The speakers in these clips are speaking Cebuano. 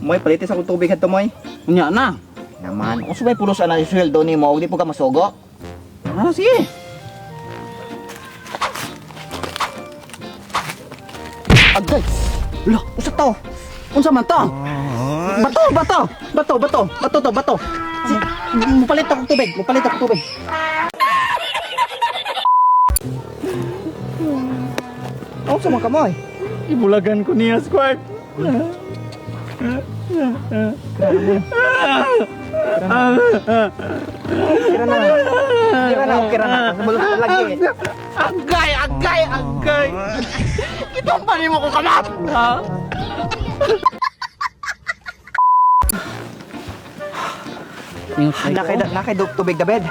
Moy, palitis akong tubig hadto, Moy. Unya na. Naman, kung sumay pulos ana yung sweldo nimo, og di po ka masugo. Ah, sige. Agay. Lah, Usa to. unsa man to? Bato, bato. Bato, bato. Bato to, bato. Si, mupalit akong tubig, mupalit akong tubig. Unsa man ka, Moy? Ibulagan ko niya, Squad. Kira na. Kira na, kira na. Bulot lagi. Agay, agay, agay. Itong mo ko kamat. Ha? Nakay nakay tubig da bed.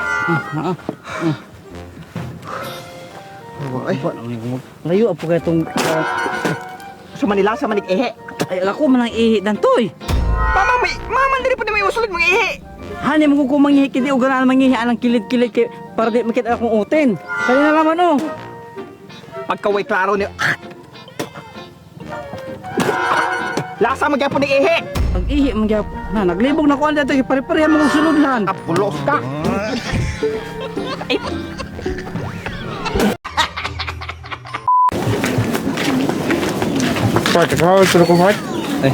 Ay, Layo po kay itong sa Manila sa manig ihi. ay ako man ang ihi dantoy. Mama may mama diri po na may usulod mga ihi. Hani mo ko manghihi kidi og ganaan manghihi anang kilid-kilid kay para di makita akong utin. Kani na naman oh. Pagkaway klaro ni Lasa mo gyapon ni ihi. Pag ihi man gyud na naglibog na ko ang dito kay pare-pareha mo kong sulodlan. Apulos ka. Ay. Part, ikaw, tulog ko, Mark. Ay.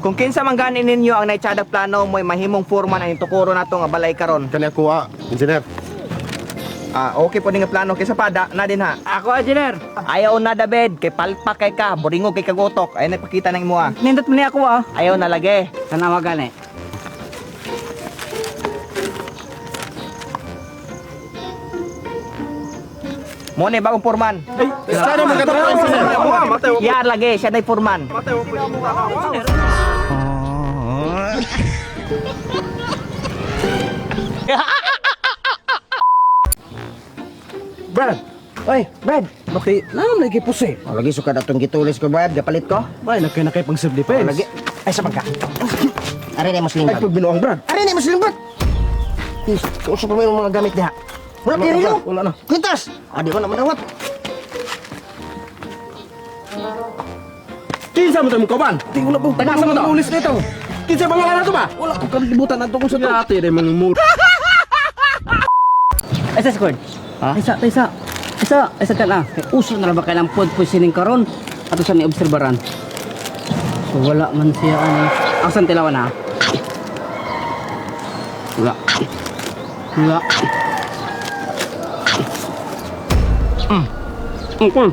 Kung kinsa man gani ninyo ang naitsadag plano mo'y mahimong foreman ang tukuro nato nga balay karon. Kani ako, ah, engineer. Ah, okay po ni nga plano kaysa pa da, na din ha. Ako engineer. Ayaw na da bed kay palpak kay ka, boringog kay kagutok. Ay nagpakita ng imo ah. Nindot man ni ako ah. Ayaw na lagi. Tanawa gani. Mo ni bagong foreman. Ay, sana magkatapos, engineer. Yan lagi, siya na foreman. Brad, Oy, Brad. Bakit? Nanom lagi puse. Oh, lagi suka datong gitulis ko, Brad. Gapalit ko. Bay, nakay nakay pang self defense. Oh, lagi. Ay, sa pagka. Are na mo sling Ay, bag. pagbinuang, Brad. Are na mo sling bag. Is, kausap mo yung mga gamit diha. Wala Wala kay na, relo. Brad. Wala na. Kwintas. Ah, di ko na manawat. Kinsa mo tayo kauban? Di wala po. Taga sa mo to? Ulis nito. Kinsa pangalan na to ba? Wala ko kalibutan adto kung sa to. Ate, day mga mur. Ay sa squad. Ha? Isa, isa. Isa, isa ka na. Kay uso na ra ba kay lang food poisoning karon? Ato sa ni obserbaran. So wala man siya ani. Asan tilawan na? Wala. Wala. Okay.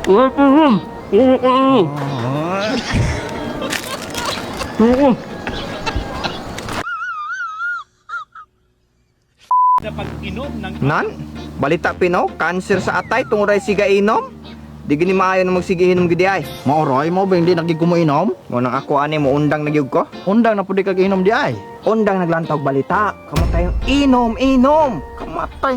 Wala pa rin. Wala pa rin. Okay. Nan, balita pino, cancer sa atay tungod ay siga inom. Di gini maayo na magsige inom gidi ay. Maoray mo ba hindi nagig kumuinom? Mo nang ako ani mo undang na gyud ko. Undang na pud kag inom di ay. Undang naglantaw og balita. Kamatay yung inom, inom. Kamatay.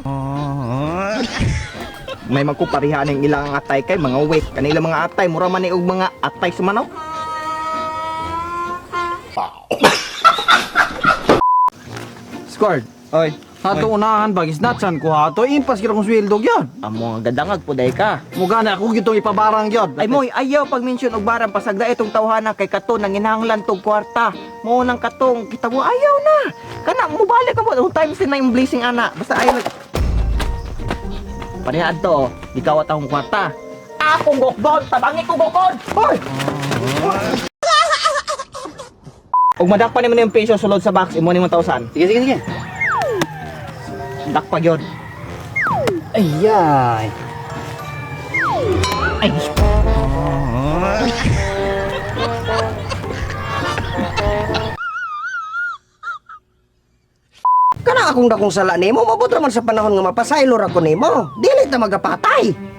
May magkuparihan ang ilang atay kay mga wait. Kanila mga atay mura man ni og mga atay sa manok. Squad. Oy, Ato unahan ba gisnatsan ko hato impas kira kong sweldo gyud. amo nga gadangag po day ka. Muga na ako gitong ipabarang gyud. Ay moy, ayaw pag mention og barang pasagda itong tawhana kay kato nang inahanglan tog kwarta. Mo nang katong kita mo ayaw na. Kana mubalik ka mo ang times na yung blessing ana. Basta ayaw. Pareha adto, oh. Gikawat akong kwarta. Akong gokdon, tabangi ko gokon. Hoy. Og madakpa nimo yung peso sulod sa box imo nimo 1,000. Sige, sige, sige. Dakpa gyud. Ayay. Ay. Kana akong dakong sala nimo, mabot ra man sa panahon nga mapasaylo ra ko nimo. Dili ta magapatay.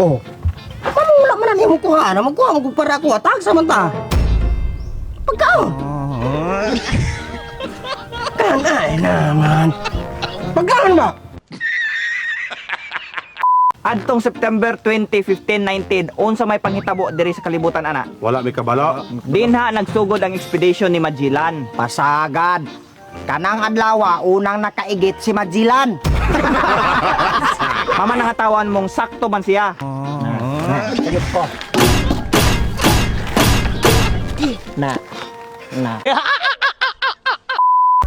Oh. Mamo wala man na nimo kuha, na magkuha mo kung para ako atag sa man ta. Pagkaon. Kan ay naman. Pagkaon ba? Adtong September 20, 1519, unsa may panghitabo diri sa kalibutan ana? Wala may kabalo. Dinha nagsugod ang expedition ni Magellan. Pasagad. Kanang adlaw unang nakaigit si Magellan. Mama nangatawan mong sakto man siya. Sayop ko. Na. Na.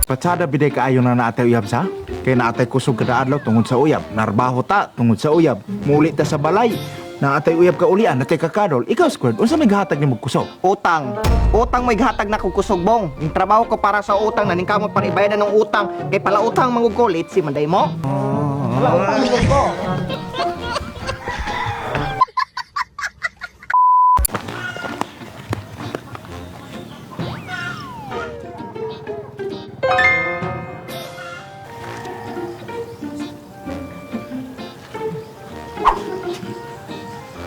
Patsada biday kaayo na naatay uyab sa? Kay naatay kusog kada adlaw tungod sa uyab. Narbaho ta tungod sa uyab. Muli ta sa balay. Naatay uyab ka ulian, natay kakadol. Ikaw, Squid, unsa may gahatag nimo kusog? Utang. Utang may gihatag na kog kusog bong. Ang trabaho ko para sa utang, naningkamot para ibayad na ng utang. Kay pala utang mangug ko, late si manday mo. Pala utang mangug ko.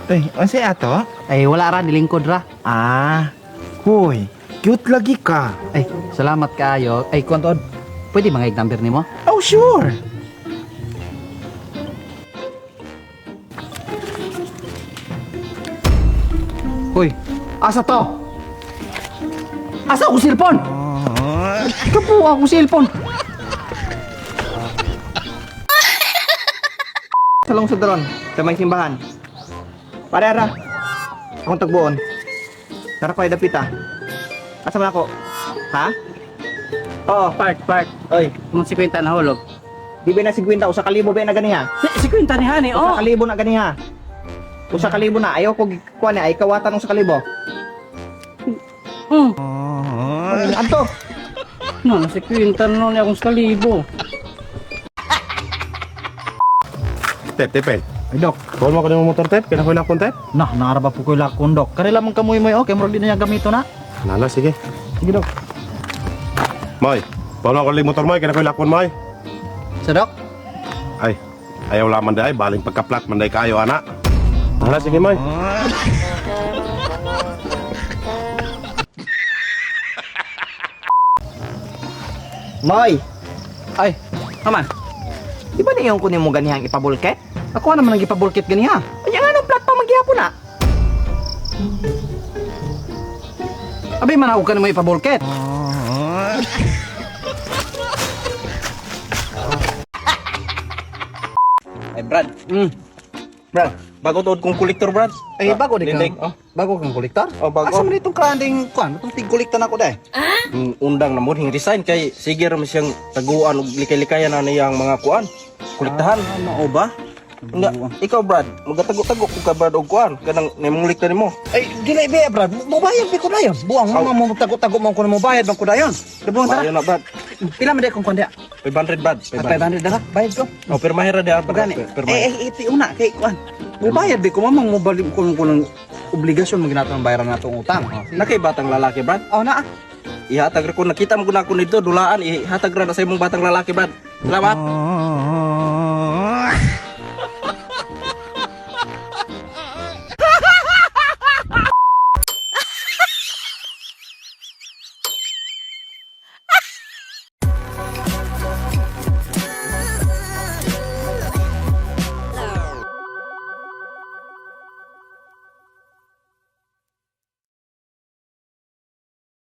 Ay, unsa ato? Ay, wala ra, nilingkod ra. Ah, huy, cute lagi ka. Ay, salamat kaayo. Ay, kuan tuod. Pwede mga number nimo? Oh, sure. Hoy, asa to? Asa akong cellphone? Kapo akong cellphone. Sa lungsod ron, sa may simbahan. Pare ara. Akong tagbuon. Tara ko ay dapita. Asa man ako? Ha? Oo. Park, park. Oy, Kung 50 na hulog. di ba na 50 usa ka libo ba na ganiha? Si 50 ni hani, Usa oh. ka libo na ganiha. Usa ka libo na ayaw ko kuan ni ay kawatan usa ka libo. Anto. No, no, 50 na ni akong sa libo. Tep, tep, eh. Ay, Dok. Kuha mo ko ng motor, tep. Kailan ko ilakon, tep? Nah, naara ba po ko ilakon, Dok? Kanila man kamoy mo, okay, murag di na niya gamito na. Nala, sige. Sige, Dok. Moy, kuha mo ko ng motor, Moy. Kailan ko ilakon, Moy? Sa Dok? Ay, ayaw laman day. Baling pagka-flat man day kayo, ana. Nala, sige, Moy. Moy, Ay, aman. di ba niyon kunin mo ganihang ipabulket? Ako naman ang gipabulkit ganiha. Anya nga nung plat pa magyapon na. Abi man ako ka na mo ipabulkit. Ay, Brad. Brad, bago tuod kong kolektor, Brad. Ay, bago di ka. Linding, oh. Bago kang kolektor? Oh, bago. Asa man itong kanding kuan? Itong tig-kolekta na ko dai. Undang na mo hing resign kay sige ra man siyang taguan og likay-likayan na niya ang mga kuan. Kolektahan. Ah, mao ba? Nga, ikaw Brad, magatago-tago ko ka Brad og kuan kanang nimong likta nimo. Ay, dili be, Brad. Mubayad bi ko dayon. Buang mo mo tago-tago mo ko na mubayad man ko dayon. Buang tara. Maayo na Brad. Pila man day kong kuan diha? 500 Brad. Ah, 500 dara. Bayad ko. Oh, pirmahe ra diha Brad. Gani. Pirmahe. Eh, eh, iti una kay kuan. Mubayad bi ko mamang mobalik ko ko ng obligasyon mo ginatong bayaran natong utang. Nakay batang lalaki Brad. Oh, naa. Ihatag ra ko nakita mo ko na ako nito dulaan ihatag ra na sa imong batang lalaki Brad. Salamat.